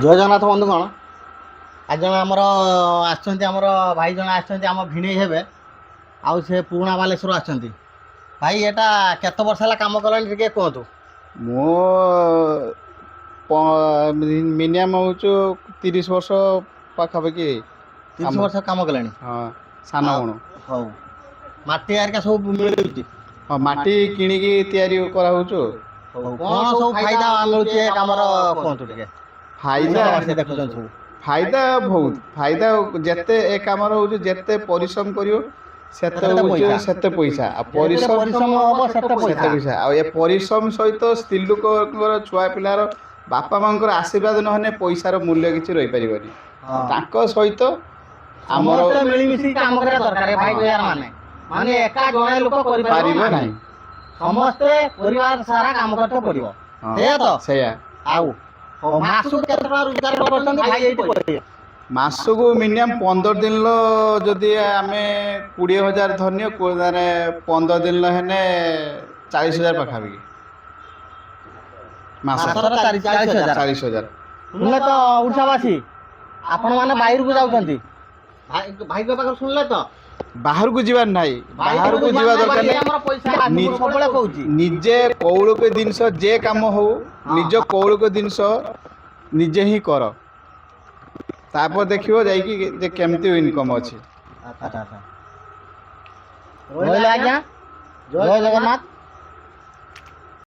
ଜୟ ଜଗନ୍ନାଥ ବନ୍ଧୁଗଣ। ଆଜି ଜଣେ ଆମର ଆସିଛନ୍ତି, ଆମର ଭାଇ ଜଣେ ଆସିଛନ୍ତି, ଆମ ଭିଣେଇ ହେବେ ଆଉ ସେ ପୁରୁଣା ବାଲେଶ୍ୱର ଆସିଛନ୍ତି। ଭାଇ, ଏଇଟା କେତେ ବର୍ଷ ହେଲା କାମ କଲେଣି, ଟିକେ କୁହନ୍ତୁ। ମୁଁ ମିନିମମ୍ ହେଉଛୁ 30 ବର୍ଷ ପାଖାପାଖି। 30 ବର୍ଷ କାମ କଲେଣି? ହଁ, ସାନ ଭଣ। ହଉ, ମାଟି ଆରିକା ସବୁ ମିଳୁଛି? ହଁ, ମାଟି କିଣିକି ତିଆରି କରାହେଉଛୁ। ହଉ, କ'ଣ ସବୁ ଫାଇଦା ମିଳୁଛି ଏ କାମର, କୁହନ୍ତୁ ଟିକେ। ଫାଇଦା ଓଡ଼ିଶାବାସୀ ଦେଖୁଛନ୍ତି ସବୁ। ଫାଇଦା, ବହୁତ ଫାଇଦା। ଯେତେ ଏ କାମର ହେଉଛି, ଯେତେ ପରିଶ୍ରମ କରିବ ସେତେ ସେତେ ହେଉଛି ପଇସା। ସେତେ ପଇସା ଆଉ ଯେତେ ପରିଶ୍ରମ ପରିଶ୍ରମ ହବ ସେତେ ସେତେ ପଇସା। ପଇସା। ଆଉ ଏ ପରିଶ୍ରମ ସହିତ ସ୍ତ୍ରୀ ଲୋକଙ୍କର, ଛୁଆ ପିଲାର, ବାପା ମାଆଙ୍କର ଆଶୀର୍ବାଦ ନହେଲେ ପଇସାର ମୂଲ୍ୟ କିଛି ରହିପାରିବନି। ତାଙ୍କ ସହିତ ଆମର ସମସ୍ତେ ମିଳିମିଶି କାମ କରିବା ଦରକାର ଭାଇ। କହିବାର ମାନେ ମାନେ ଏକା ଜଣେ ଲୋକ କରିପାରିବ ପାରିବ ନାହିଁ। ସମସ୍ତେ ପରିବାର ସାରା କାମ କରିବାକୁ ପଡିବ। ହଁ। ସେଇଆ ତ? ସେଇଆ। ଆଉ ହଉ, ମାସକୁ କେତେ ଟଙ୍କା ରୋଜଗାର କରୁଛନ୍ତି ଭାଇ ଏଇଠି କହିବେ? ମାସକୁ ମିନିମମ୍ 15 ଦିନର ଯଦି ଆମେ 20,000 ଧରିନିଅ, ମାନେ 15 ଦିନର ହେନେ 40,000 ପାଖାପାଖି ମାସ। ମାସର 40,000। 40,000। ଶୁଣିଲେ ତ ଓଡ଼ିଶାବାସୀ, ଆପଣମାନେ ବାହାରକୁ ଯାଉଛନ୍ତି, ଭାଇ, ଭାଇଙ୍କ ପାଖରେ ଶୁଣିଲେ ତ? ବାହାରକୁ ଯିବାର ନାହିଁ, ବାହାରକୁ ଯିବା ଦରକାର ନାହିଁ। ଆମର ପଇସା ଆସୁଛି, ମୁଁ ସବୁବେଳେ କହୁଛି। ନିଜେ କୌଳିକ ଜିନିଷ, ଯେ କାମ ହଉ, ନିଜ କୌଳିକ ଜିନିଷ ନିଜେ ହିଁ କର, ତାପରେ ଦେଖିବ ଯାଇକି ଯେ କେମିତି ଇନକମ୍ ଅଛି। ଆଚ୍ଛା, ରହିଲେ ଆଜ୍ଞା, ଜୟ ଜଗନ୍ନାଥ।